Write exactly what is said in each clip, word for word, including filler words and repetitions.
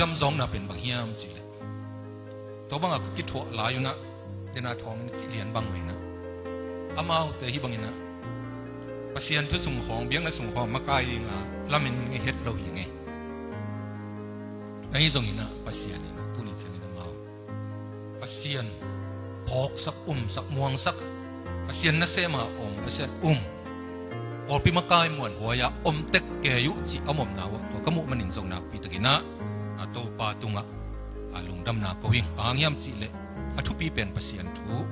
Lungdam zawkna pen bang hiam cih leh, tua bangah ka kithuah lai un ah, tena thawng in cih lian bang mah in ah, amaute hih bangin ah Pasian thu sung khawng, biakna sung khawng makai ding a lamen ngei het lo hi ing ei. Ahi zongin ah Pasian in tuni ciangin amau Pasian phawksak, umsak, muangsak, Pasian nasem a om, Pasian um, pawlpi makai muanhuai a om tek kei uh cih a om omna uh ah, tua ka muh manin zong nakpi takin ah, a Topa tungah a lungdamna ko ing. Bang hang hiam cih leh, a thupi pen Pasian thu,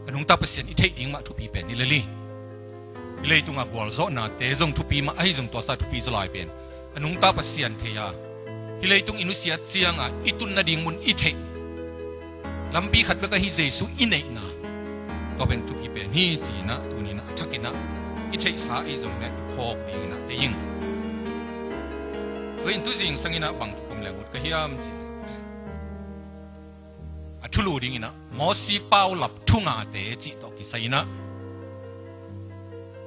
a nungta Pasian i theih ding mah thupi pen hi lel hi. Hih leitungah gualzawhnate zong thupi mah ahi zong, tua sa thupi zaw lai pen a nungta Pasian thei a, hih leitung i nusiat ciangah i tun nading mun i theih, lampi khat bek ahi Jesu i neihna, tua pen thupi pen hi ci-in ah, tuni-in ah a thakin ah i theihsa ahi zongin ah i phawk dingin ah deih ing. Tua in tu zingsangin ah bang kikum leng ut ka hiam cih leh, a thulu dingin ah Mawsi paulap thungate cih tawh kisai-in ah,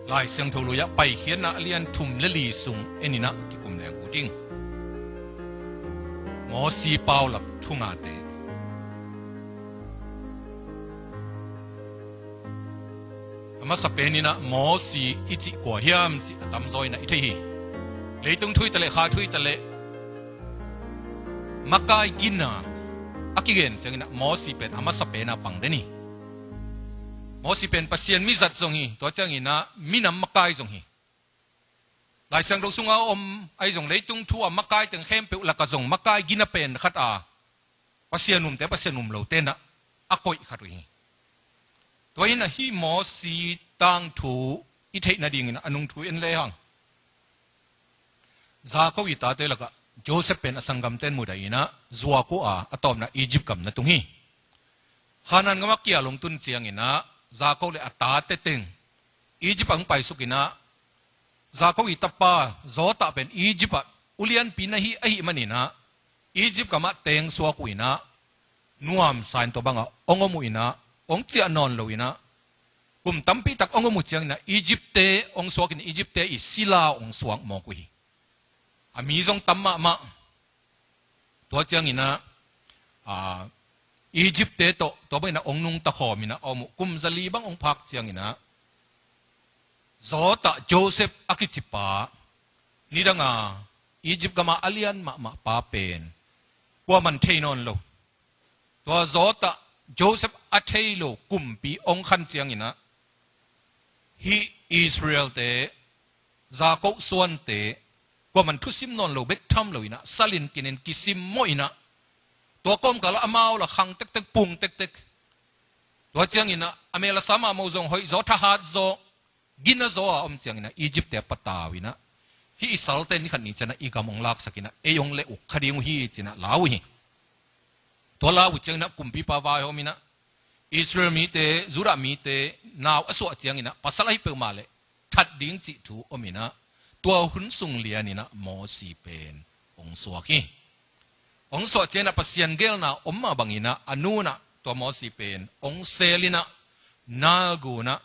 Lai Siangtho Lui ah Paikhiatna a lian thum le li sung en-in ah kikum leng ut ing. Mawsi paulap thungate. A masa penin ah Mawsi i cih kua hiam cih a tamzaw in ah i thei hi. Leitung thu hi ta leh, kha thu hi ta leh, makai gina a kigen ciangin ah Mawsi pen a masa pen a pang den hi. Mawsi pen Pasian mizat zong hi, tua ciangin ah minam makai zong hi. Lai Siangtho sunga om ahi zong, leitung thu a makai teng khempeuh lakah zong makai gina pen khat a, Pasian umte, Pasian um lote in ah a koih khat uh hi. Tua hi-in ah hih Mawsi tangthu i theih nadingin ah a nungthu en lehang, Jakob i tate lakah Joseph pen a sanggamte'n mudah in ah zuak uh a, a tawpna Egypt gam na tung hi. Kanaan gamah kial hong tun ciangin ah Jakob le a tate teng Egypt ah hong paisuk in ah, Jakob i tapa Joseph pen Egypt ah ulianpi na hi ahih manin ah, Egypt gamah teng suak uh in ah, nuamsa in tua bangah hong om uh in ah, hong ciah nawn lo in ah, kum tampi tak hong om uh ciangin ah Egypt-te hong suak in, Egypt-te i sila hong suak mawk uh hi. A mi zong tam mahmah. Tua ciangin ah, a, Egypt-te tawh tua bangin ah hong nungta khawm in ah a om uh. Kum zali bang hong phak ciangin ah, Joseph, Joseph a kici pa, nidanga Egypt gamah a lian mahmah pa pen kuaman thei nawn lo. Tua Joseph, Joseph a thei lo kumpi hong khan ciangin ah, hih Israel-te, Jakob suante, kuaman thusim nawn lo bek tham lo in ah, salin kinin kisimmawh in ah, tua kawmkal ah amau lah khang tektek, pung tektek. Tua ciangin ah a mel a sa mahmah uh zong hoih zaw, thahat zaw, gina zaw a om ciangin ah Egypt-te a patau in ah, hih i salte ni khat ni ciang ah i gam hong laksak in ah, ei hong leh uk kha ding uh hi ci-in ah lau uh hi. Tua lau uh ciangin ah kumpipa vaihawm in ah, Israel mite, Judah mite nau a suah ciangin ah, pasal ahi peuhmah leh that ding cih thu om in ah, tua hun sung lianin ah Mawsi pen hong suak hi. Hong suah ciangin ah Pasian geelna om mah bangin ah, a nu'n ah tua Mawsi pen hong seel in ah, Nile gun ah,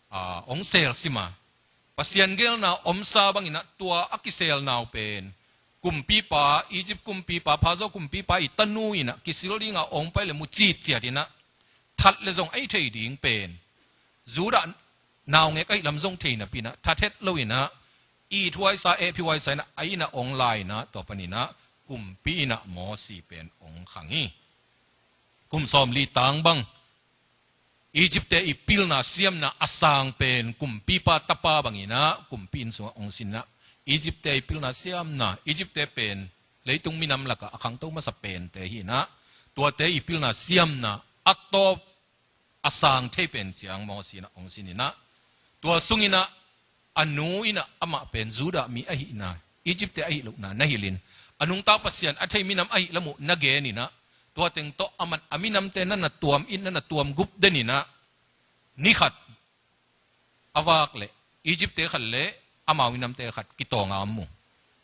a, hong seel sim a, Pasian geelna omsa bangin ah tua a kiseelna uh pen kumpipa, Egypt kumpipa, Pharaoh kumpipa i tanu in ah kisil dingin hong pai leh mu citciat in ah, that leh zong a hih thei ding pen Judah naungek ahih lam zong thei napi in ah, that het lo in ah, it huaisa, eh phi huaisa in ah, a inn ah hong la in ah, tua panin ah kumpi in ah Mawsi pen hong khang hi. Kum sawmli tang bang Egypt-te i pilna siamna a sang pen kumpipa tapa bangin ah kumpi inn sungah hong sin in ah, Egypt-te i pilna siamna, Egypt-te pen leitung minam lakah a khangto masa pente hi in ah, tuate i pilna siamna a tawp a sang thei pen ciang Mawsi in ah hong sin in ah, tua sungin ah a nu in ah amah pen Judah mi ahihna, Egypt-te ahih lohna na hilhin, a nungta Pasian a thei minam ahih lam uh na gen in ah, tua teng tawh aman a minamte na na tuam it, na na tuam gup den in ah, ni khat a vak leh Egypt-te khat le amau minamte khat kitawng a om uh.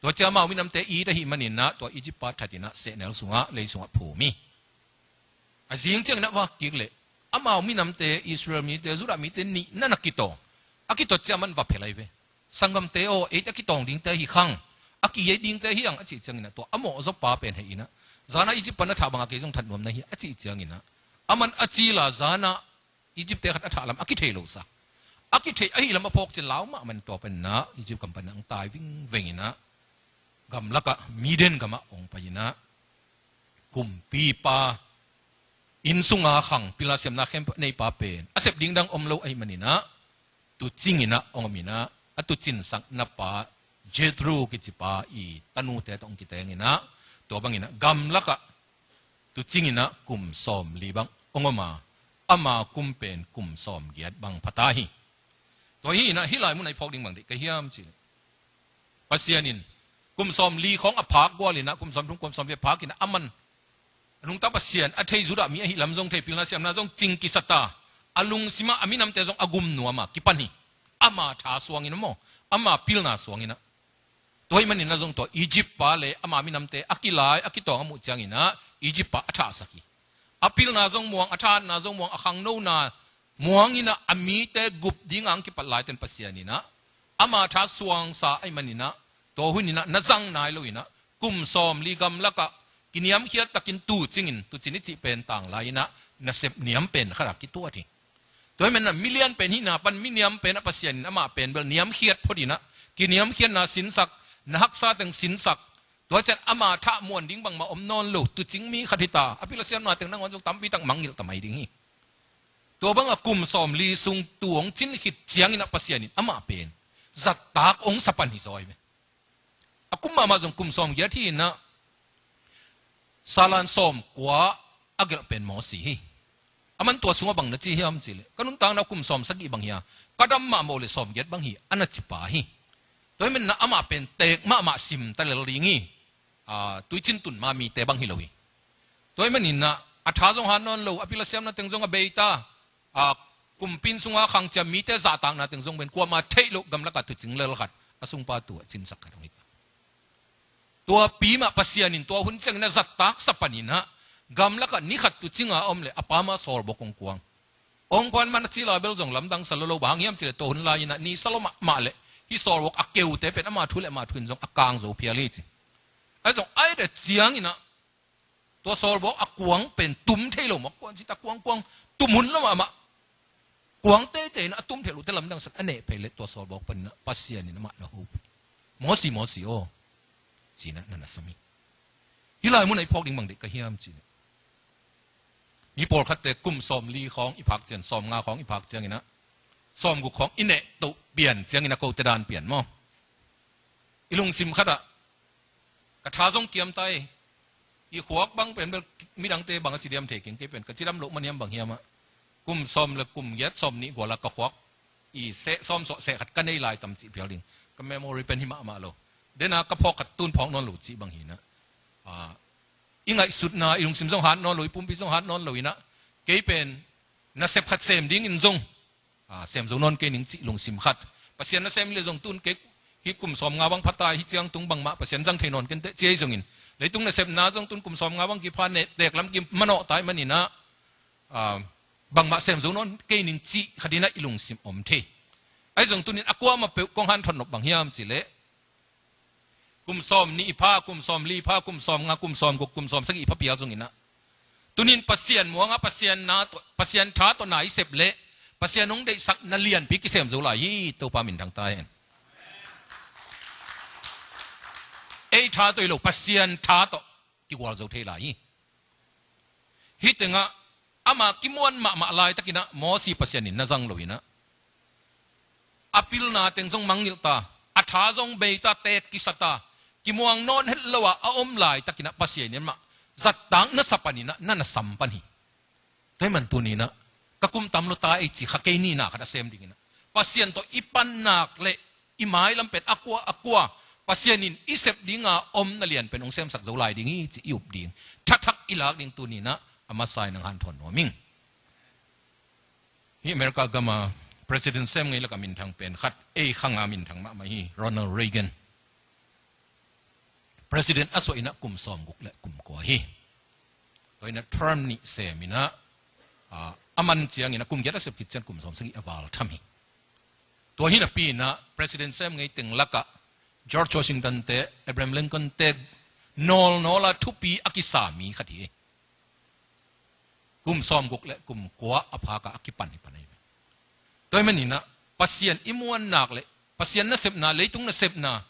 Tua ciang amau minamte it ahih manin ah tua Egypt pa that in ah sehnel sungah, lei sungah phum hi. A zing ciangin ah vak kik leh amau minamte, Israel mite, Judah mite nih na na kitawng. A kitot ciang aman va phel ahi ve. Sanggamte aw, eite a kitawng dingte hi khang. a ki-ei dingte hi hang a cih ciangin ah tua a mawhzaw pa pen hei in ah, zan a Egypt pan a thah bang a kei zong that nuam na hi a cih ciangin ah, aman a cil a zan a Egypt-te khat a thah lam a kithei lo sa. A kithei ahih lam a phawk ciang lau mahmah in tua panin ah Egypt gam panin ah hong tai vingveng in ah, gamlak ah Midian gam ah hong pai in ah, kumpipa, inn sung a khang, pilna siamna khempeuh a neipa pen a sep ding dang om lo ahih manin ah, tuucing in ah hong om in ah, a tuucinsakna pa Jethro kici pa i tanute tawh hong kiteng in ah, tua bangin ah gamlak ah tuucing in ah kum sawmli bang hong om a, ama kum pen kum sawmgiat bang pha ta hi. Tua hi in ah hih lai mun ah i phawk ding bang deih ka hiam cih leh, Pasian in kum sawmli khawng a phak gual in ah, kum sawmthum, kum sawmli a phak in ah, aman a nungta Pasian a thei, Judah mi ahih lam zong thei, pilna siamna zong cing kisa ta, a lungsim ah a minamte zong a gum nuam a kipan hi. Ama tha suang in ah maw, ama pilna suang in ah. Tua ahih manin ah zong tua Egypt pa le ama minamte a kilai, a kitawng a muh ciangin ah Egypt pa a thahsak hi. A pilna zong muang, a thahatna zong muang, a khangnona muang in ah a mite gup ding a hong kipat laiten Pasian in ah ama tha suangsa ahih manin ah, tua hun in ah na zang nai lo in ah, kum sawmli gamlak ah kiniamkhiat takin tuucing in, tuucin i cih pen tanglai in ah nasep niam pen khat ah kituat hi. Tua ahih manin ah milian pen hihna pan miniam pen ah Pasian in amah pen bel niamkhiat phot in ah, kiniamkhiatna sinsak, na haksa teng sinsak, tua ciang ama thah muan ding bangmah om nawn lo, tuucing mi khat hi ta, a pilna siamna teng nangawn zong tampi tak mangngilh ta mai ding hi. Tua bang a kum sawmli sung tuu hong cin khit ciangin ah Pasian in amah pen zattak hong sa pan hi zaw hi ve. A kum mahmah zong kum sawmgiat hi in ah, salan sawmkua a gelh pen Mosi hi. Aman tua sungah bang na ci hiam cih leh, ka nuntakna kum sawmsagih bang hi a, ka dam mahmah uh leh sawmgiat bang hi a na ci pa hi. Tua ahih manin ah amah pen teek mahmah sim ta lel ding hi. A, tuicin tun ma mite bang hi lo hi. Tua ahih manin ah a tha zong hat nawn lo, a pilna siamna teng zong a bei ta, a, kumpi inn sung a khang ciang mite zahtakna teng zong pen kuamah theih loh gamlak ah tuucing lel khat, a sungpa tuu a cinsak khat hong hi ta. Tua pi mah Pasian in tua hun ciangin ah zattak sa panin ah, gamlak ah ni khat tuucing a om leh a pa mah sawlbok hong kuang. Hong kuan man a cil a bel zong lamdang sa lo lo, bang hang hiam cih leh tua hun lai in ah ni sa lo mahmah leh hih sawlbok a keute pen ama thu leh ama thu in zong a kang zo phial hi ci. Ahi zong a et ciangin ah tua sawlbok a kuang pen tum thei lo mah, kuang ci ta, kuang, kuang, tum hun lo mahmah. Kuang teitei in ah a tum theih loh teh lamdang sa in a neh phei leh tua sawlbok panin ah Pasian in amah na hopih. Mosi, Mosi aw, ci in ah na na sam hi. Hih lai mun ah i phawk ding bang deih ka hiam cih leh, mi pawlkhatte kum sawmli khawng i phak ciang, sawmnga khawng i phak ciangin ah, sawmguk khawng i neh toh pian ciangin ah kote dan pian maw. I lungsim khat ah ka tha zong kiam ta hi. I khuak bang pen bel midangte bang a ci diam thei keng, kei pen ka cidam loh man hiam bang hiam ah, kum sawm le kum giat, sawmnih gual ah ka khuak i seh sawm sawh seh khat ka nei lai tam cih phial ding, ka memory pen hi mahmah lo. Den a ka phawk khat tun phawk nawn lo cih bang hi in ah, a, i ngaihsutna, i lungsim zong hat nawn lo, i pumpi zong hat nawn lo in ah, kei pen nasep khat sem dingin zong, a, sem zo nawn kei ning cih lungsim khat. Pasian nasem hi leh zong tun kei hih kum sawmnga bang pha ta, hih ciang tung bangmah Pasian zang thei nawn kei inteh ci ahi zongin, leitung nasepna zong tun kum sawmnga bang kipha, neh teek lam kimanawh ta ahih manin ah, a, bangmah sem zo nawn kei ning cih khat in ah i lungsim om thei. Ahi zong tuni in a kuamah peuh kong hanthot nop bang hiam cih leh, kum sawmnih i pha, kum sawmli i pha, kum sawmnga, kum sawmguk, kum sawmsagih i pha pial zongin ah, tuni in Pasian muang a, Pasian na tawh, Pasian tha tawh na i sep leh, Pasian hong deihsak na lianpi kisem zo lai hi. Topa minthang ta hen. Ei tha tawh hi lo, Pasian tha tawh kigual zo thei lai hi. Hih teng ah ama kimuan mahmah laitakin ah Mosi Pasian in na zang lo in ah, a pilna teng zong mangngilh ta, a tha zong bei ta, teek kisa ta, kimuang nawn het lo a a om laitakin ah Pasian in mah zattak na sa panin ah na na sam pan hi. Tua ahih man tuni in ah, ka kum tam lo ta ei ci kha kei ni na khat a sem dingin ah, Pasian tawh i pan nak leh i mailam pen a kua a kua, Pasian in i sep ding a om na lian pen hong semsak zo lai ding hi cih i up ding, thathak i lak ding tuni in ah a masa in hong hanthawn nuam ing. Hih America gam a President sem ngei lak a minthang pen khat, ei khang a minthang mahmah hi, Ronald Reagan. President a suah in ah kum sawmguk le kum kua hi. Tua in ah term nih sem in ah, a, a man ciangin ah kum giat a sep khit ciang kum sawmsagih a val tham hi. Tua hi napi in ah President sem ngei teng lak ah George Washington te, Abraham Lincoln te nawlnawla thupi a kisa mi khat hi. Kum sawmguk le kum kua a phaka a kipan hi pan ahi ve. Tua ahih maninah Pasian i muannak le Pasian nasepna, leitung nasepna,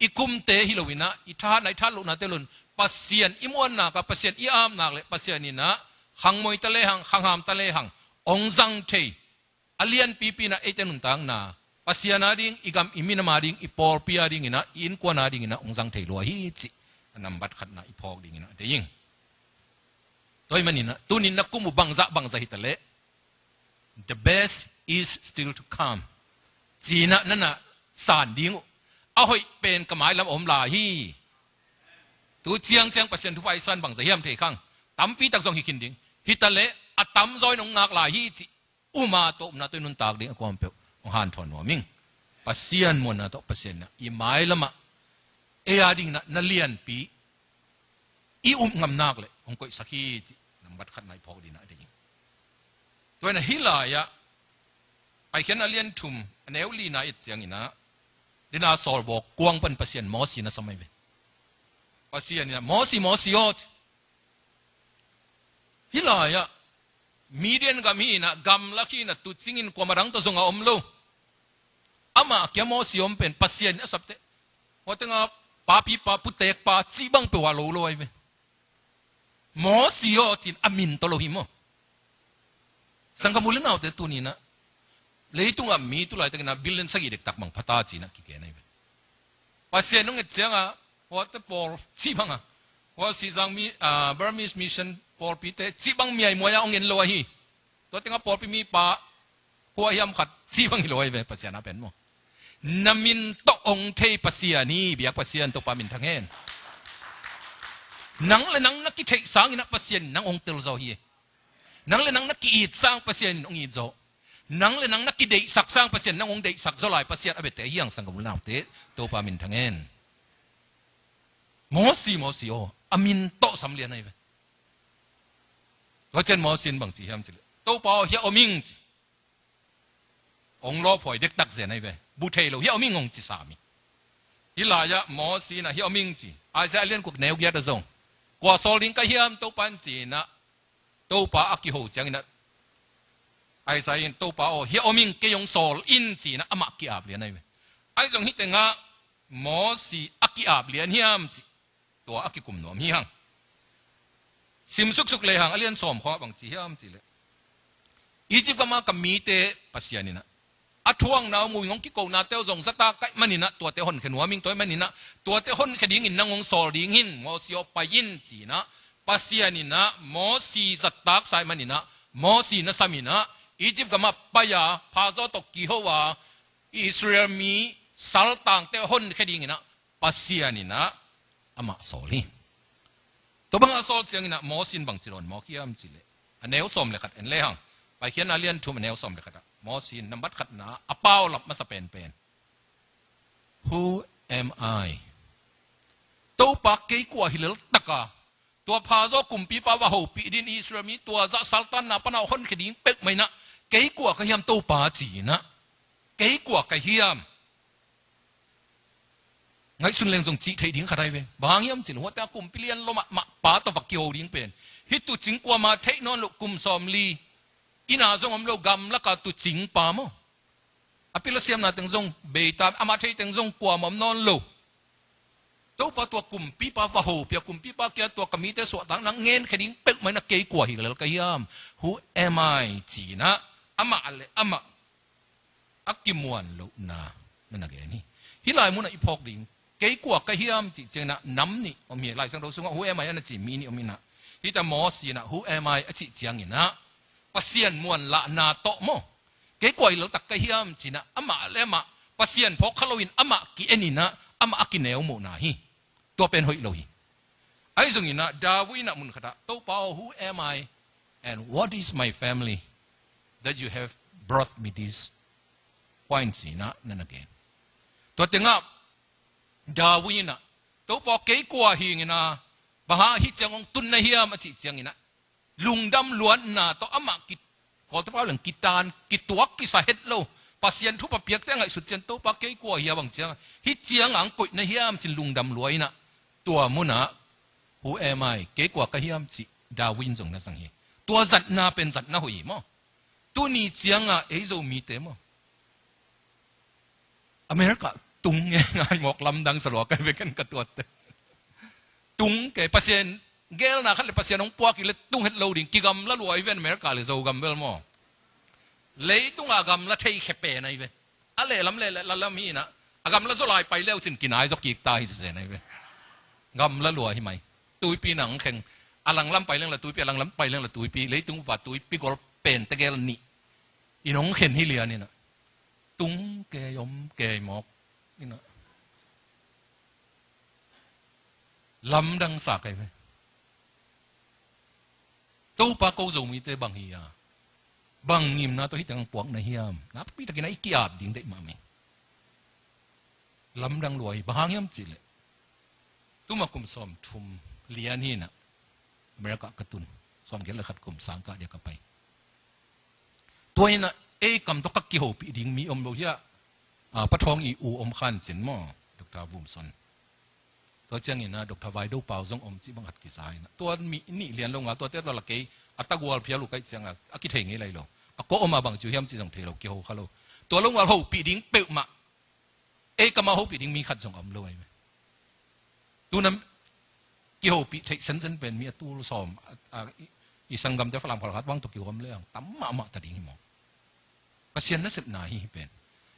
i kumte hi loinah i thahatna, i thahat lohnate loin Pasian i muannak a, Pasian i apnak le Pasian inah khangmoi ta lehang, khangham ta lehang ong zang thei a lianpipi inah eite nuntakna, Pasian ading, i gam i minam ading, i pawlpi ading inah, i innkuan ading inah ong zang thei lua hi cih a nambat khatna i phawk ding inah a deih ing. Tua ahih maninah tunin na kum uh bangzah bangzah hi taleh, "The best is still to come," ci-inah na na san ding uh a hoih pen ka mailam a om lai hi. Tu ciangciang Pasian thupha i san bangzah hiam thei khang, tampi tak zong hi khin ding. Hi taleh a tamzaw in ong ngak lai hi cih uma tawh upna tawh i nuntak ding a kuampeuh hong hanthawn nuam ing. Pasian muanna tawh Pasian inah i mailamah ei ading inah na lianpi i up ngamnak le hong koihsak hi cih nambat khatna i phawk ding inah a deih ing. Tua inah hih lai-ah Paikhiatna a lian thum a neu lina i et ciang inah, dina sawlbaw kuang pan Pasian Mosi na sam ahi ve. Pasian inah, "Mosi, Mosi aw," ci. Hih lai-ah Midian gam hi inah, gamlak hi inah, tuucing in kuamah dang tawh zong a om lo. Amah kia Mosi om pen Pasian in a sapte, hua tengah papipa, putekpa cih bang peuh a lo lo ahi ve. Mosi aw ci-in a min tawh lo hi maw. Sanggam u le naute, tuni inah leitungah mi tu laitakin ah billion sagih dektak bang pha ta ci-in ah kigen ahi ve. Pasian hong et ciangah huate pawl cih bangah, hua Sihzang mi, ah, Burmese Mission pawlpite cih bang miaimuai-ah hong en lo ahi. Tua tengah pawlpi mipa hua hiam khat cih bang hi lo ahi ve, Pasian a pen maw. Na min tawh hong thei Pasian hi, biak Pasian, Topa minthang hen. Nang le nang na kitheih sangin ah Pasian in nang hong telzaw hi. Nang le nang na ki-it sang Pasian in hong itzaw. Nang le nang na kideihsak sang Pasian in nang hong deihsak zaw lai Pasian a biate hi hang, sanggam u le naute, Topa minthang hen. Mosi, Mosi aw, a min tawh sam lian ahi ve. Tua ciang Mosi in bang ci hiam cih leh, "Topa aw, hiah om ing," ci. Hong lawphuai dektak zen ahi ve. Bu thei lo, "Hiah om ing," hong ci sam hi. Hih lai-ah Mosi inah, "Hiah om ing," ci. Isaiah a lian kua a neu giat ah zong, "Kua sawl ding ka hiam, Topa in?" ci-in ah Topa a kiho ciangin ah Isaiah in, "Topa aw, hiah om ing, kei hong sawl in," ci-in ah amah ki-ap lian ahi ve. Ahi zong hih tengah Mosi a ki-ap lian hiam cih, tua a kikum nuam hi hang. Sim suksuk lehang a lian sawm khawng ah bang ci hiam cih leh, "Egypt gam ah ka mite Pasian inah a thuakna uh mu ing, hong kikona te uh zong zata kaih manin ah tuate honkhia nuam ing, tua ahih manin ah tuate honkhia dingin nang hong sawl ding hi, Mosi aw pai in," ci-in ah Pasian inah Mosi zahtak sa ahih manin ah Mosi na sam inah Egypt gam ah pai-a Pharaoh tawh kiho a Israel mi saltangte honkhia dingin ah Pasian inah amah sawl hi. Tua bangah a sawl ciangin ah Mosi in bang ci dawn mawk hiam cih leh, a neu sawm le khat en lehang, Paikhiatna a lian thum a neu sawm le khat ah Mosi in nambat khatna a paulap masa penpen, "Who am I? Topa, kei kua hi lel taka, tua Pharaoh kumpipa va hopih dingin Israel mi tua zah saltanna pan a honkhia ding peuhmah inah kei kua ka hiam, Topa?" ci-in ah, "Kei kua ka hiam?" Ngaihsun leng zong cih theih ding khat ahi ve. Bang hang hiam cih leh, huate a kumpi lian lua mahmah pa tawh va kiho ding pen, hih tuucing kuamah theih nawn loh, kum sawmli, inn ah zong om lo, gamlak a tuucing pa maw. A pil a siamna teng zong bei ta, amah thei teng zong kuamah om nawn lo. Topa, tua kumpipa va hopih a, kumpipa kiang tua ka mite suahtakna ngenkhia ding peuhmah inah kei kua hi lel ka hiam? Who am I? Ci-in ah amah le amah a kimuan lohna na na gen hi. Hih lai munah i phawk ding, "Kei kua ka hiam?" cih ciangin ah nam nih om hi. Laisiangtho sungah "Who am I?" a na ci mi nih om inah, hih tengah Mosi inah "Who am I?" a cih ciangin ah Pasian muanlahna tawh maw, "Kei kua hi lel tak ka hiam?" ci-in ah amah le amah Pasian phawk kha loin amah ki-en inah amah a kineu muhna hi. Tua pen hoih lo hi. Ahi zongin ah David inah mun khatah, "Topa aw, who am I and what is my family that you have brought me this point?" ci-in ah na na gen. Tua tengah David inah, "Topa aw, kei kua hi ing inah, bang hang hih ciang hong tun na hiam?" a cih ciangin ah lungdam luatna tawh amah ki, Kawlte pau leng kitan, kituak kisa het lo, Pasian thupha piakte a ngaihsut ciang Topa kei kua hiam bang ciang, hih ciang ang koih na hiam cin lungdam lua in ah, tua munah who am I, kei kua ka hiam cih Darwin zong na zang hi. Tua zatna pen zatna hoih hi maw. Tuni ciangah ei Zomite maw, America tung nge ngai mawk lamdang sa lua kai ve ken ka tuatte. Tung kei, Pasian gelna khat le Pasian hong puak hi le tung het lo ding, kigamla lua hi ven America le Zogam bel maw. Leitungah gamla thei khe pen ahi ve. A lehlam le lalam hi inah, a gamla zaw lai pai leu cin kinai zaw kik ta hi sese ahi ve. Gamla lua hi mai. Tuipi nang kheng, a langlam pai leng la tuipi, a langlam pai leng la tuipi, leitung va tuipi gol pen tegel nih in hong khen hi lian inah. Tung kei om kei mawk inah. Lamdang sa kai ve. Topa ko Zomite bang hi a, bang ngimna tawh hih teng puak na hiam? Nakpi takin a i ki-ap ding deih mahmah hi. Lamdang lua hi, bang hang hiam cihleh, tuma kum sawm thum lian hi inah America ka tun, sawm giat le khat kum sang kah dia ka pai. Tua inah ei kam tawh ka kihopih ding mi om lo hiah, a, Pa Thawng i u om khan cin maw, Doctor Vumson. Tua ciangin ah Doctor Vai Do Pau zong om cih bang khat kisa inah. Tua mi nih lian lo nga, tuate tua la kei a tagual phial uh kaih ciangah a kithei ngei lai lo. A kua om a bang ci uh hiam cih zong thei lo, kiho kha lo. Tua lo nga hopih ding peuhmah, ei kamah hopih ding mi khat zong a om lo ahi ve. Tuna kihopih theih sensen pen mi a tul sawm, a, a, i, i sanggamte Falam khalkhat vang tawh kihuam le ang tam mahmah ta ding hi maw. Pasian nasepna hi hi pen.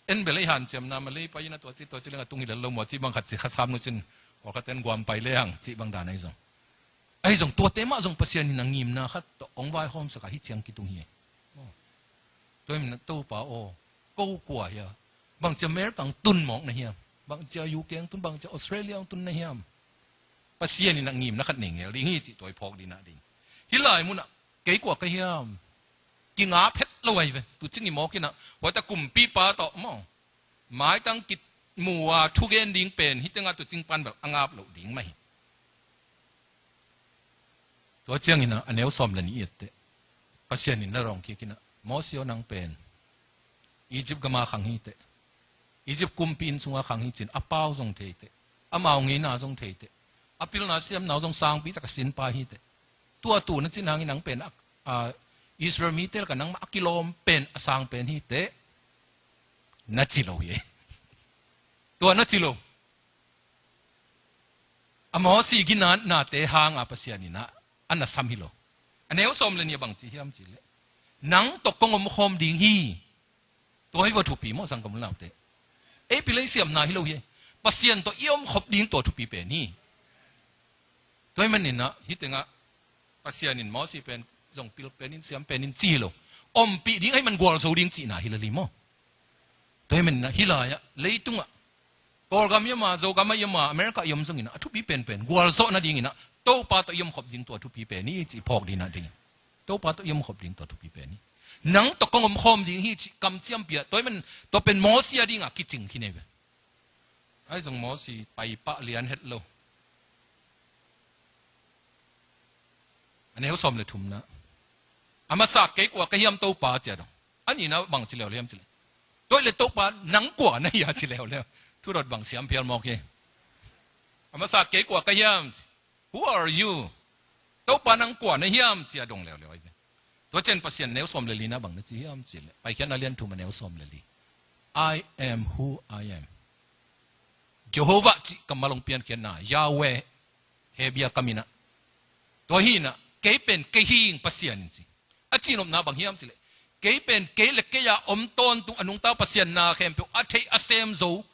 En bel ei hanciamna ma lei pai ina tua ci, tua ci leng a tung hi lel lo maw, ci bang khat ci kha sam nu cin, kawlkhaten guam pai le ang ci bang dan ahi zong. Ahi zong tuate mah zong Pasian in a ngimna khat tawh hong vaihawmsak a hi ciang kitung hi. Tua hi min a Topa aw, ko kua hia? Bangcia America ang tun mawk na hiam? Bangcia U K ang tun, bangcia Australia ang tun na hiam? Pasian in a ngimna khat nei ngel ding hi cih tua i phawk dina ding. Hih lai munah kei kua ka hiam? Kingap het lo ahi ve. Tu cing i mawk inah huaita kumpipa tawh maw, maitang kimu a thugen ding pen hih tengah tu cing pan bel a ngap loh ding mah hi. Tua ciangin ah a neu sawm le nih i etteh Pasian in na rawng kik inah, Mawsi aw, nang pen Egypt gama khang hiteh, Egypt kumpi inn sunga khang hi cin a pau zong theiteh, amau ngeina zong theiteh, a pilna siamna uh zong sangpi taka sinpa hiteh. Tua tu na cin hangin nang pen a, a, Israel mite laka nangmah a kilawm pen a sang pen hiteh, na ci lo hi. Tua na ci lo. A Mawsi ginatnate hanga Pasian inah a na sam hi lo. A neu sawm le nih a bang ci hiam cihleh, nang tawh kong omkhawm ding hi. Tua hi va thupi maw, sanggam unaute? Ei pilei siamna hi lo hi. Pasian tawh i omkhop ding tua thupi pen hi. Tua hi maninah hih tengah Pasian in Mawsi pen zong pil pen in, siam pen in ci hi lo. Ompih ding ahi man gualzo ding cihna hi lel hi maw. Tua hi maninah hih lai-ah leitungah Kawlgam i om a, Zogam i om a, America i om zongin a thupi penpen gualzawh nadingin ah Topa tawh i omkhop ding tua thupi pen hi cih phawk dina dingin. Topa tawh i omkhop ding tua thupi pen hi. Nang tawh kong omkhawm ding hi cih kamciampi ah, tua hi man tua pen Mawsi a dingah kicing khin hi ve. Ahi zong Mawsi paipah lian het lo. A neu sawm le thumna. A masa kei kua ka hiam Topa cia dong. A nihna bang ci leuleu hiam cileh, tua hi le Topa nang kua na hia ci leuleu. Thu dot bang siam phial mawk hi. A masa kei kua ka hiam ci. Who are you? Topa nang kua na hiam cia dong leuleu ahi ve. Tua cian Pasian neu sawm le lina bang na ci hiam cileh, Paikhiatna lian thum a neu sawm le li. I am who I am. Jehovah cih kammal hong piankhiatna, Yahweh, Hebia kaminah. Tua hinah kei pen kei hing Pasian in ci. A cihnopna bang hiam cileh, kei pen kei le kei a om tawntung a nungta Pasian na khempeuh a theih a sem zo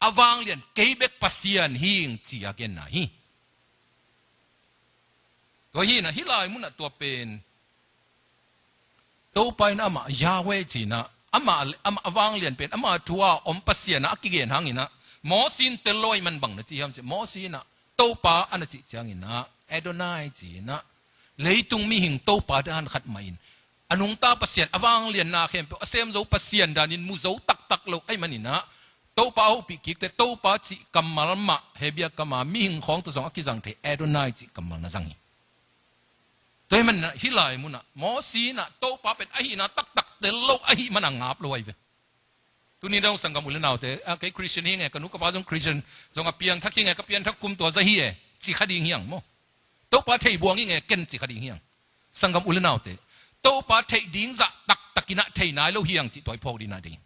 a vanglian kei bek Pasian hing ci a genna hi. Tua hinah hih lai munah tua pen Topa in amah Yahweh cinah amah, amah a vanglian pen ama thu a om Pasian ah a kigen hanginah Mawsi in tel lo ahi man bang na ci hiam cih, Mawsi inah Topa a na cih cianginah Adonai cinah leitung mihing topa dan khat mah in a nungta Pasian a vanglianna khempeuh a sem zo Pasian danin mu zo taktak lo ahi maninah Topa a hopih kikte Topa cih kammal mah Hebia kama mihing khawng tawh zong a kizang thei Adonai cih kammal na zang hi. Tua hi maninah hih lai munah Mawsi inah Topa pen ahihna taktak tel lo ahih man a ngap lo ahi ve. Tuni dong sanggam u le naute, a, kei Christian hi nge, ka nu ka pa zong Christian, zong a piangthak hi nge, ka piangthak kum tua za hi e, ci kha ding hiang maw. Topa thei buang hi nge, ken ci kha ding hiang. Sanggam u le naute, Topa theih ding zah taktakin ah thei nai lo hiang cih tua i phawk ding a ding.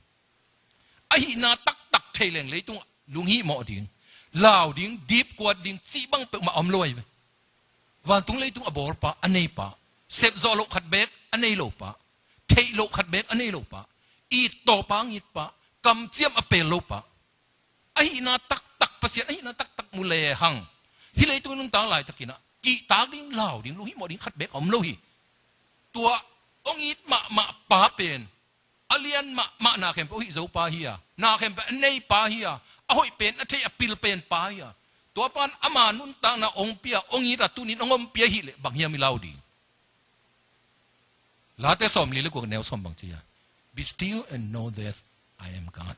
Ahihna taktak thei leng leitung lunghihmawh ding, lau ding, dipkuat ding cih bang peuhmah om lo ahi ve. Vantung leitung a bawlpa, a neipa, sepzawh loh khat beek a nei lopa, theih loh khat beek a nei lopa, ittawpa a ngitpa, kamciam a pel lopa, ahihna taktak, Pasian ahihna taktak mu lehang, hih leitung i nuntak laitakin ah kihtak ding, lau ding, lunghihmawh ding khat beek a om lo hi. Tua hong it mahmah pa pen a lian mahmah na khempeuh hih zo pa hi a, na khempeuh a nei pa hi a, a hoih pen a theih a pil pen pa hi a, tua pan ama nuntakna hong pia, hong it a, tunin hong ompih ahih leh bang hiam i lau ding? Late sawmli le guk neu sawm bang ci a, "Be still and know that I am God."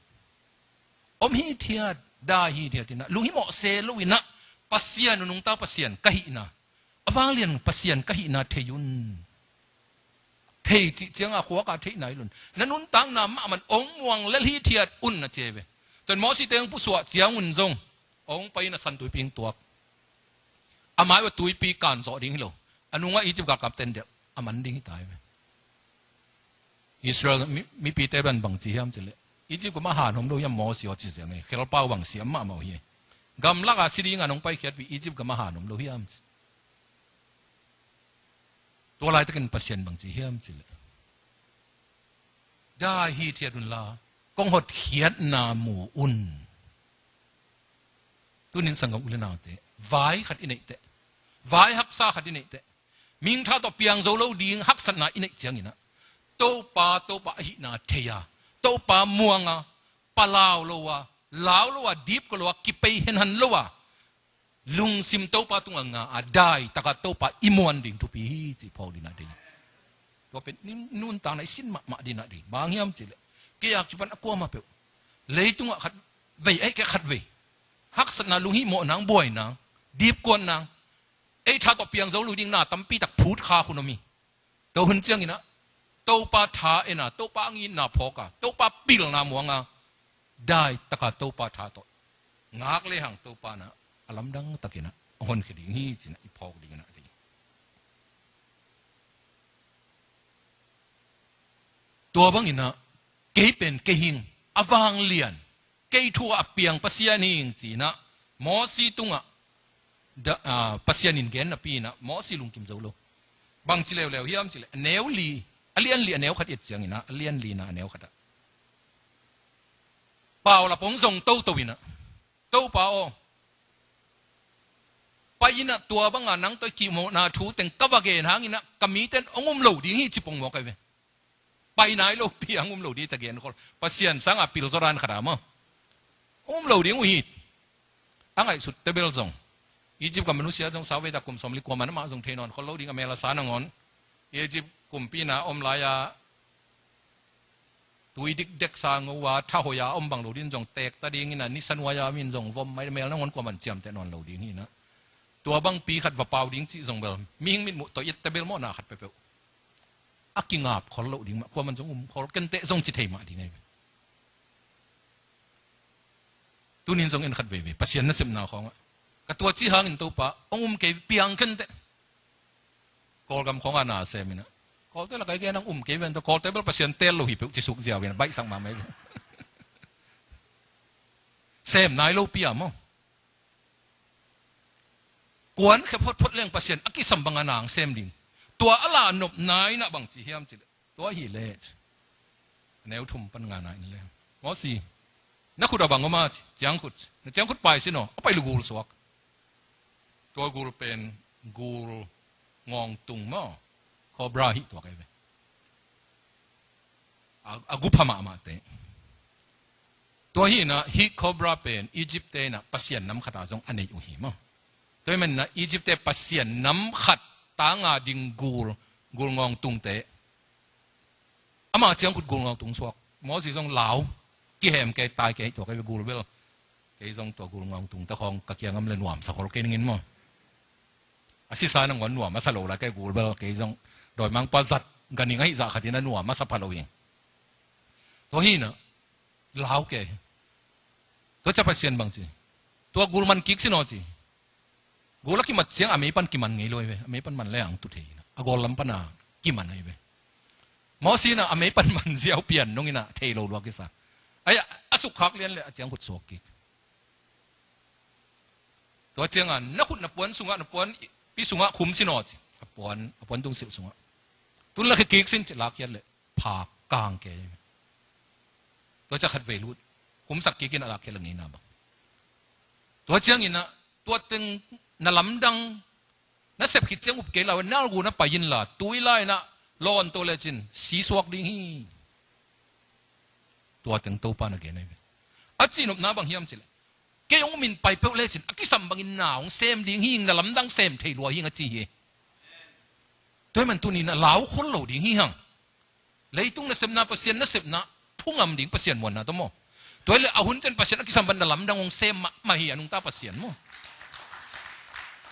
Om hithiat, dai hithiat in ah, lunghimawh se lo in ah, Pasian uh nungta Pasian ka hihna, a vanglian Pasian ka hihna thei un. Thei cih ciangah khuaka theih nai lo un. Na nuntakna mahmah in hong muang lel hithiat un, na ci hi ve. Tua in Mawsi te hong pusuah ciangun zong hong pai in a San Tuipi hong tuak. A mai uah tuipi kan zawh ding hi lo, a nungah Egypt galkapten diah a man ding hi ta hi ve. Israel mi, mipite ban bang ci hiam cih leh, "Egypt gam a han om lo hiam Mawsi aw?" ci ziau hi. Khelpa uh bang siam mahmah uh hi. Gamlak a si ding a nong paikhiatpih Egypt gam a han om lo hiam ci. Tua laitakin Pasian bang ci hiam cih leh, "Dai hithiat unla, kong hotkhiatna mu un." Tunin sanggam u le naute, vai khat i neih teh, vai haksa khat i neih teh, mihing tha tawh piang zo lo ding haksatna i neih ciangin ah, Topa, Topa ahihna thei a, Topa muang a, palau lo a, lau lo a, dipkuat lo a, kipei henhan lo a, lungsim Topa tungah nga a, dai takah Topa i muan ding thupi hi cih phawk ding a ding. Tua pen i nuntakna i sin mahmah ding a ding. Bang hiam cih leh, kei a kipan a kuamah peuh, leitungah khat vei, ei, kei khat vei, haksatna, lunghihmawh nang, buai nang, dipkuat nang, ei tha tawh piang zo lo ding na tampi tak phut kha khun om hi. Tua hun ciangin ah, Topa tha en a, Topa a ngitna phawk a, Topa pilna muang a, dai taka Topa tha tawh ngak lehang Topa in ah a lamdang takin ah a honkhia ding hi ci-in ah i phawk ding in ah ding. Tua bangin ah, "Kei pen kei hi ing, a vanglian, kei thu a piang Pasian hi ing," ci-in ah Mawsi tungah da, ah, Pasian in gen napi in ah Mawsi lungkim zo lo. Bangci leuleu hiam cih leh, a neu li, a lian li a neu khat i et ciangin ah, a lian lina a neu khat ah, paulap hong zong toto in ah, "Topa aw, pai in ah, tua banga nang tawh i kihmawhna thu teng ka va gen hangin ah ka mite in hong um lo ding hi," ci pongmawk ahi ve. Pai nai lopi a hong um lo ding hi ta genkhol. Pasian sanga pil zaw dan khat a maw, hong um lo ding uh hi. A ngaihsut tebel zong, Egypt gam a nusia zong, sau vei ta kum sawmli kua man amah zong thei nawn khol lo ding, a mel a sa nangawn. Egypt kumpi na om lai-a tui dikdek sa ngo a, tha hoih a om bang lo ding zong, teek ta dingin ah nisa nuai-a om in zong vom mai, mel nangawn kuaman ciamteh nawn lo ding hi in ah. Tua bangpi khat va pau ding cih zong bel, mihing mitmuh tawh i et tebel mawhna khat peuhpeuh a kingap khol loh ding mah, kuaman zong um khol kenteh zong ci thei mah ding ahi ve. Tunin zong en khat veivei, Pasian nasepna khawngah, "Ka tua ci hangin Topa hong um kei, piang kenteh." Kawlgam khawngah na sem in ah, Kawlte lak a i gen hang um kei ven ta, Kawlte bel Pasian teel lo hi peuh ci suk ziau in ah, baihsak mahmah hi lo. Sem nai lopi a maw, kuan khep hotphot leng Pasian a kisam banga nang sem ding. Tua a la nopna in ah bang ci hiam cih leh, tua hi leh, a neu thum pan ngana in leh, "Mawsi, na khut ah bang om a?" ci. "Ciangkhut." "Na ciangkhut pai sin aw." A pai leh gul suak. Tua gul pen gul ngawngtung maw, cobra hi tuak ahi ve. A, a gu pha mahmahte. Tua hi in ah, hih cobra pen Egypt-te in ah pasian nam khat a zong a nei uh hi maw. Tua hi manin ah Egypt-te pasian nam khat tanga ding gul, gul ngawngtungte, ama ciangkhut gul ngawngtung suak. Mawsi zong lau, kihem kei, tai kei, tua kei gul bel. Kei zong tua gul ngawngtungte khawng ka kiang om leh nuamsa khol kei ning in maw. A sisa nangawn nuam a sa lo lai kei gul bel, kei zong dawimangpa zat, ganhing ahih zah khatin a nuam a sa pha lo hi. Tua hi in ah, Lau kei. Tua ciang Pasian bang ci, tua gul man kik sin aw ci. Gul a kimat ciang a mei pan kiman ngei lo hi ve. A mei pan man le ang tu thei hi na, a gawl lam pan a kiman ahi ve. Mosi in a mei pan man ziau pian nung in a thei lo lua kisa. Ai, a sukkhak lian le a ciang khut suak kik. Tua ciangin na khut na puan sungah, na puanpi sungah khum sin aw ci. A puan, a puan tungsilh sungah. Tun lakhia kik sin ci, lakhiat le phak kang kei. Tua ciang khatvei lut, khumsak kik in a lakhiat le ngeina bang. Tua ciangin a, tua teng na lamdang na sep khit ciang up kei la, nalgu na pai inla, tui la in a lawn to lecin si suak ding hi. Tua teng Topa na gen ahi ve. A cihnopna bang hiam ci le, kei hong min pai peuh lecin a kisam bangin na hong sem ding hi ing, na lamdang sem thei lua hi ing a ci hi. Tua hi man tuni in a lau khol lo ding hi hang. Leitung nasepna, Pasian nasepna phu ngam ding Pasian muanna tawh maw. Tua hi le a hun ciang Pasian a kisam bang na lamdang hong sem mahmah hi, a nungta Pasian maw.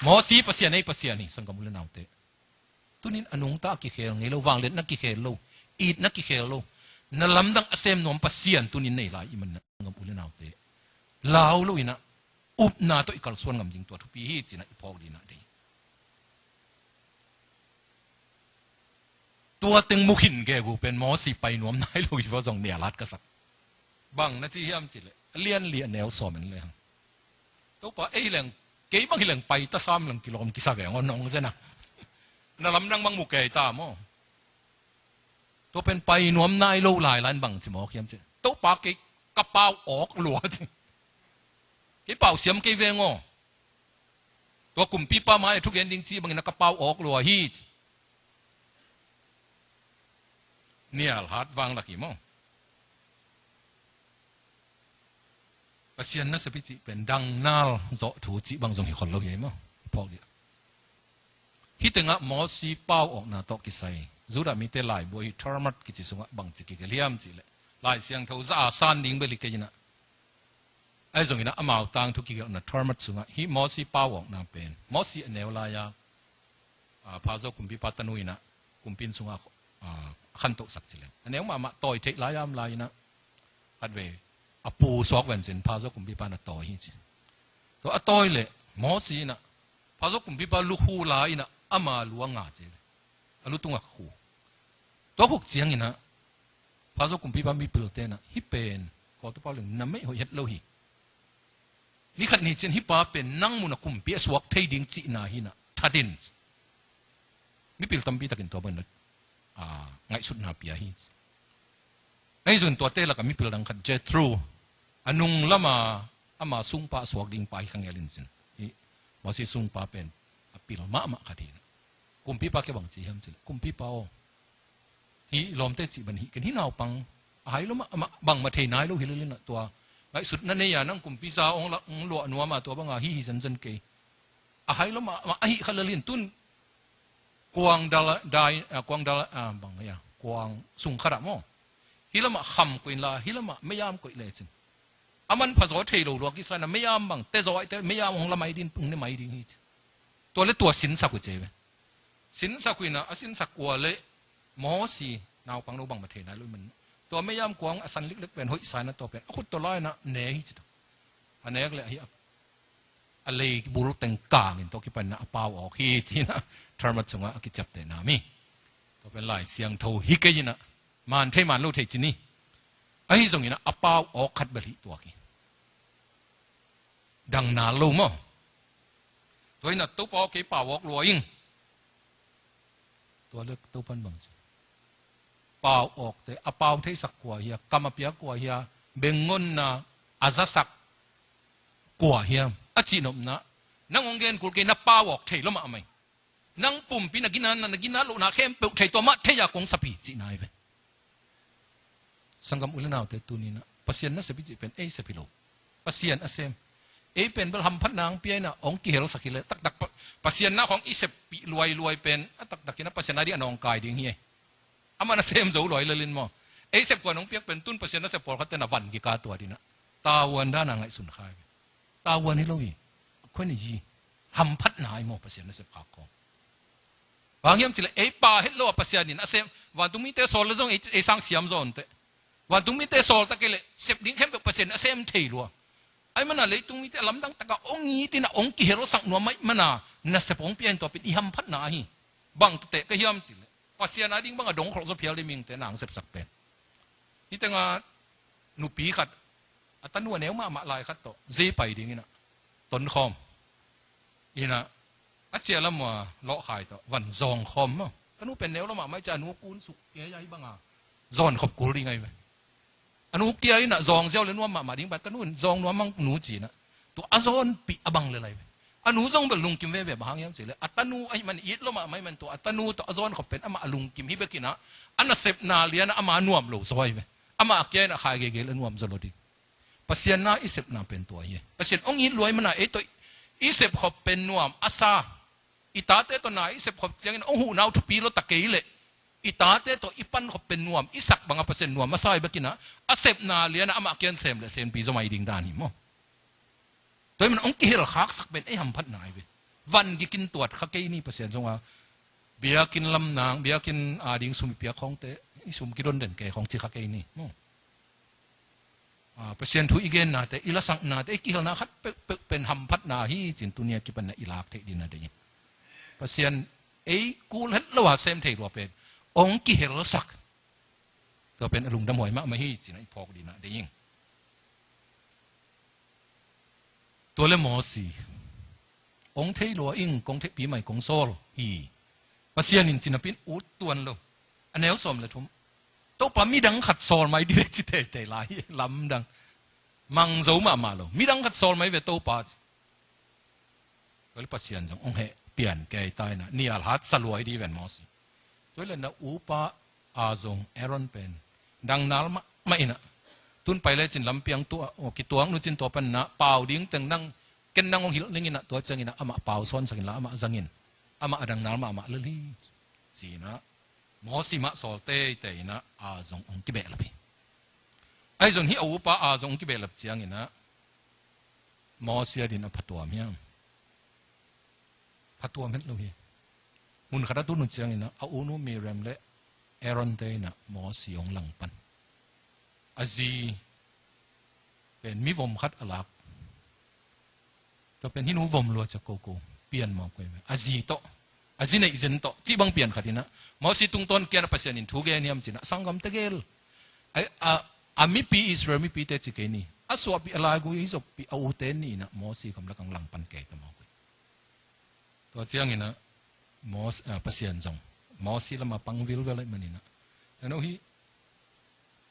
Mosi Pasian, ei Pasian hi, sanggam u le naute. Tuni in a nungta a kikhel ngei lo, vangliatna kikhel lo, itna kikhel lo, na lamdang a sem nuam Pasian tuni in nei lai i hih man na, sanggam u le naute. Lau lo in a, upna tawh i kalsuan ngam ding tua thupi hi ci in a i phawk ding in a dei. Tua teng mu khin gegu pen Mosi pai nuam nai lo hi va zong nial hat ka sak. Bang na ci hiam ci le, a lian li a neu sawm en le hang. Topa, ei hi leng, kei bang hi leng pai ta sam leng kilawm kisa veng aw nong zen a. Na lamdang bang mu kei ta maw. Tua pen pai nuam nai lo lai lai in bang ci mawk hiam ci. Topa, kei ka pau awk lua ci. Kei pau siam kei veng aw. Tua kumpipa mai a thugen ding ci bangin a ka pau awk lua hi ci. Nial hat vang lak hi maw. Pasian nasep hi cih pen dangnal zawh thu cih bang zong hi khol lo hi ei maw. Phawk dih. Hih tengah Mosi pau awkna tawh kisai Judah mite laibu ahi Talmud kici sungah bangci kigelh hiam cih leh, Lai Siangtho za a san ding bel hi kei in ah, ahi zongin ah amau tangthu kigelhna Talmud sungah hih Mosi pau awkna pen Mosi a neu lai-a, a, Pharaoh kumpipa tanu in ah kumpi inn sungah, a, khantohsak ci leng, a neu mahmah tawi theih lai-a om lai in ah khatvei a pu suak vencin Pharaoh kumpipa in a tawi hi ci. Tua a tawi leh Mosi in ah Pharaoh kumpipa lukhu la in ah ama lu a nga ci ve. A lu tungah khu. Tua khuk ciangin ah Pharaoh kumpipa mipilte in ah, hih pen, Kawltu pau leng, na meih hoih het lo hi. Ni khat ni ciang hih pa pen nang mun ah kumpi a suak thei ding cihna hi in ah, that in. Mipil tampi takin tua bangin, a, ngaihsutna pia hi. Ahi zongin tuate lakah mipil dang khat Jethro, a nung lama ama sungpa a suak ding pa hi kha ngel in cin. Hih Mosi sungpa pen a pil mahmah khat hi. Kumpipa kiang bang ci hiam cih leh, kumpipa aw, hih lawmte cih bang hi ken, hih naupang a hai lo mah, amah bangmah thei nai lo hi lel in ah, tua ngaihsutna nei-a nang kumpi za hong la, hong luah nuam a, tua banga hi hi zenzen kei. A hai lo mah, amah ahih kha lel in tun kuang dal, dai, a, kuang dal, a, bang hia, kuang sung khat ah maw, hih lamah kham koih inla, hih lamah meiam koih lecin a manpha zaw thei lo lua kisa in ah, meiam bang te zaw ahih teh meiam hong la mai ding, hong ne mai ding hi ci. Tua leh tua sinsak uh ci ve. Sinsak uh in ah, a sinsak ua leh Mosi naupang lo bangmah thei nai lo hi man. Tua meiam kuang a san liklik pen hoihsa in ah, tua pen a khut tawh la in ah ne hi ci ta. A nek leh ahi a, a leibul teng kangin tua kipan in ah a pau awk hi ci in ah Talmud sungah a kiciaptehna mi. Tua pen Lai Siangtho hi kei in ah, man thei man lo thei ci ni. Ahi zongin ah a pau awk khat bel hi tuak hi. Dang nal lo maw. Tua in ah Topa aw, kei pau awk lua ing. Tua leh Topan bang ci. Pau awkte a pau theisak kua hia, kam a piak kua hia, bengonna a zasak kua hiam? A cihnopna, nang hong gen kul kei, na pau awk thei lo mahmah hi. Nang pumpi na ginatna, na ginat lohna khempeuh thei, tua mah thei-a kong sap hi cihna hi ve. Sanggam u le naute, tuni in ah Pasian nasep hi cih pen ei sep hi lo. Pasian a sem. Ei pen bel hamphatna hong pia in ah hong kihelsak hi leh, taktak Pa-, Pasian na khawng i seppih luailuai pen a taktak in ah Pasian a dih a nawngkai ding hi ei. Amah na sem zo luai lel in maw. Ei sep kuan hong piak pen tun Pasian nasep pawlkhatte na van kika tua ding in ah. Tavuan dan a ngaihsun kha hi ve. Tavuan hi lo hi. A khuan hi hi. Hamphatna hi maw Pasian nasep khak khawng. Bang hiam cih leh ei pa het lo a Pasian in a sem, vantung mite sawl leh zong ei, ei sang siam zaw inteh. Vantung mite sawl ta kei leh sep ding khempeuh Pasian a sem thei lua. Ahih manin leitung mite a lamdang takin hong it in, hong kihelsak nuam ahih manin nasep hong pia in, tua pen i hamphatna ahi. Bang tawh teh ka hiam cih leh, Pasian a ding bang a dong khol zaw phial ding mihingte na hong sepsak pen. Hih tengah nupi khat, a tanu a neu mahmah lai khat tawh zei pai ding in a, tonkhawm in a, a ciah lam ah lawhkhai tawh van zawng khawm maw. Tanu pen neu lua mahmah ahih ciang a nu kun suk kei a, hih bang a zawn khop kul ding ahi ve. A nu kia in a zawng ziau leh nuam mahmah ding, bang tanu in zawng nuam mang nu ci in a, tua a zawnpih a bang lel ahi ve. A nu zong bel lungkim veve, bang hang hiam cih leh a tanu ahih manin, it lua mahmah ahih manin tua a tanu tawh a zawn khop pen amah a lungkim hi bek in a, a nasepna lian ah ama nuam lo zaw ahi ve. Amah kia in a khai geige leh nuam zaw lo ding. Pasian na i sepna pen tua hi. Pasian hong it lua ahih manin ei tawh i sep khop pen nuam a sa. I tate tawh na i sep khop ciangin hong huhna uh thupi lua ta kei leh, i tate tawh i pan khop pen nuam i sak bang a Pasian nuam a sa hi bek in a, a sepna lian ah amah kia in sem leh sempi zaw mai ding dan hi maw. Tua ahih manin hong kihelkhaksak pen ei hamphatna ahi ve. Van gik in tuat kha kei ni, Pasian zong a, biakinn lam nang, biakinn a ding sum i piak khawngte, i sum kidon den kei khawng ci kha kei ni maw. Ah, Pasian thu i gennate, i lasaknate, i kihelna khat peuhpeuh pen hamphatna hi ci-in tuni a kipan in a i lak theih ding in a deih hi. Pasian ei kul het lo a sem thei lua pen hong kihelsak, tua pen a lungdam huai mahmah hi ci-in a i phawk ding in a deih hi. Tua leh Mosi, hong thei lua ing, kong theihpih mai kong sawl hi. Pasian in ci napi in ut tuan lo. A neu sawm leh thum. Topa, midang khat sawl mai dih ve ci teitei lai hi, lamdang. Mang zo mahmah lo. Midang khat sawl mai ve Topa. Tua leh Pasian zong hong heh pian kei ta in a, nial hat sa lua hi ding ven Mosi. Tua leh na upa a zong Aaron pen dang nal mahmah in a, tun pai lecin lampiang tua, aw, kituak nu cin tua pan in a pau ding teng nang, ken nang hong hilh ning in a, tua ciangin a amah pau sawnsak inla amah zang in. Amah a dang nal mahmah lel hi ci in a, Mosi mah sawl teitei in a, a zong hong kibehlap hi. Ahi zong hih a upa a zong hong kibehlap ciangin a, Mosi a ding a phatuam hiam? Phatuam het lo hi. Mun khat a tun uh ciangin a, a unu Miriam leh Aaron te in a Mosi hong langpan. A zi pen mivom khat a lak. Tua pen hih nu vom lua ciang koko pian mawk koi ve. A zi tawh, a zi neih zen tawh cih bang pian khat in a, Mosi tungtawn kia in a Pasian in thu gen hiam ci in a, sanggam tegel. A, a, a mipi, Israel mipite ci kei ni. A suahpih, a laigui hi zoppih a ute ni in a Mosi gam lakah hong langpan kei ta mawk koi. Tua ciangin a, Mos-, ah, Pasian zong Mosi lamah pang vilvel ahih manin a, na no hi,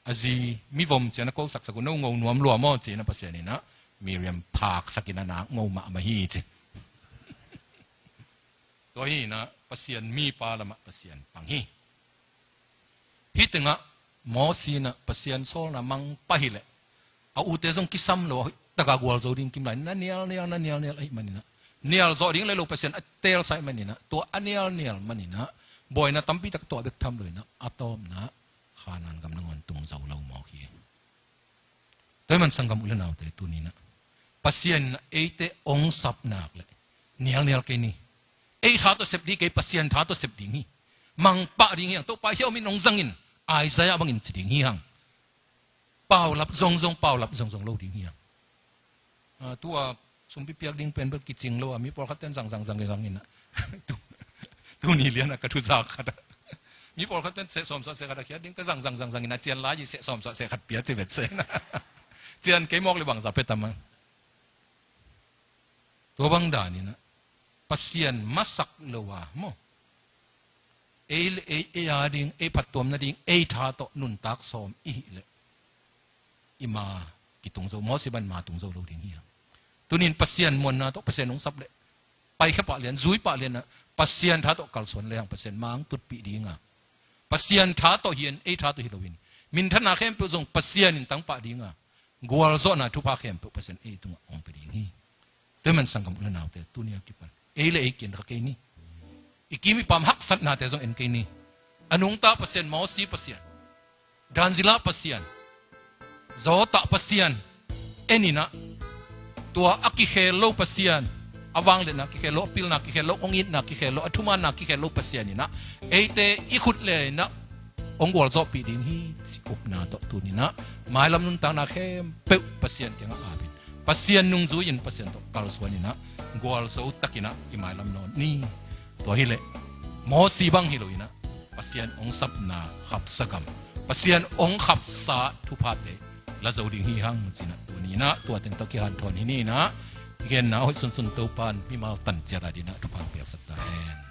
a zi mivom ciang a kosaksak uh, no ngo nuam lua maw ci in a, Pasian in a Miriam phaksak in a, nak ngo mahmah hi ci. Tua hi in a, Pasian mipa lamah Pasian pang hi. Hih tengah Mosi in a Pasian sawlna mang pah hi leh, a ute zong kisam lo a, hoih takin gualzo ding kim lai, na nialnial, na nialnial ahih manin a, nial zawh ding leh lo Pasian a teelsa ahih manin a, tua a nialnial manin a, buaina tampi tak tuah bek tham lo in a, a tawpna Khanaan gam nangawn tung zo lo mawk hi. Tua ahih manin sanggam u leh naute, tuni in a Pasian in a eite hong sap nak leh nialnial kei ni. Ei tha tawh sep ding hi kei, Pasian tha tawh sep ding hi. Mang pah ding hi hang. Topa, hih a om in hong zang in, Isaiah bangin ci ding hi hang. Paulap zongzong, paulap zongzong lo ding hi hang. Ah, tua sumpi piak ding pen bel kicing lo a, mi pawlkhat ten zang zang zang zang in a. Tu, tuni lian a ka thuzak khat a, mi pawlkhat ten seh sawmsawh seh khat a khiat ding, te zang zang zang zang in a, cian lai i seh sawmsawh seh khat pia ci vet seh in a. Cian kei mawk leh bangzah pia tam a. Tua bang dan in a, Pasian masak lo a maw, ei leh ei, ei a ding, ei phattuam nading ei tha tawh nuntak sawm i hih leh, i ma kitung zo, Mosi bang ma tung zo lo ding hi hang. Tuni in Pasian muanna tawh Pasian hong sap leh, paikhia pah lian, zui pah lian a, Pasian tha tawh kalsuan lehang Pasian ma hong tutpih ding a, Pasian tha tawh hi in, ei tha tawh hi lo in, minthanna khempeuh zong Pasian in tang pah ding a, gualzawhna thupha khempeuh Pasian ei tungah hong pia ding hi. Tua ahih manin sanggam u leh naute, tuni a kipan ei leh ei kiang kha kei ni. I kim i pam haksatnate zong en kei ni. A nungta Pasian, Mosi Pasian, dan zila Pasian, zawhta Pasian en in a, tua a kikhel lo Pasian, a vangliatna kikhel lo, a pilna kikhel lo, hong itna kikhel lo, a thumanna kikhel lo Pasian in a, eite i khut leh in a, hong gualzawhpih ding hi, ci upna tawh tuni-in ah mailam nuntakna khempeuh Pasian kiangah apin, Pasian nungzui-in Pasian tawh kalsuan-in ah gualzo takin ah i mailam nawn ni. Tua hileh Mosi bang hi lo-in ah Pasian hong sapna khapsa gam, Pasian hong khapsa thuphate la zo ding hi hang ci-in ah tuni-in ah tua teng tawh kihanthawn hi ni-in ah, i genna hoih sunsun Topa'n mimal tan ciat a dingin ah thupha piaksak ta hen.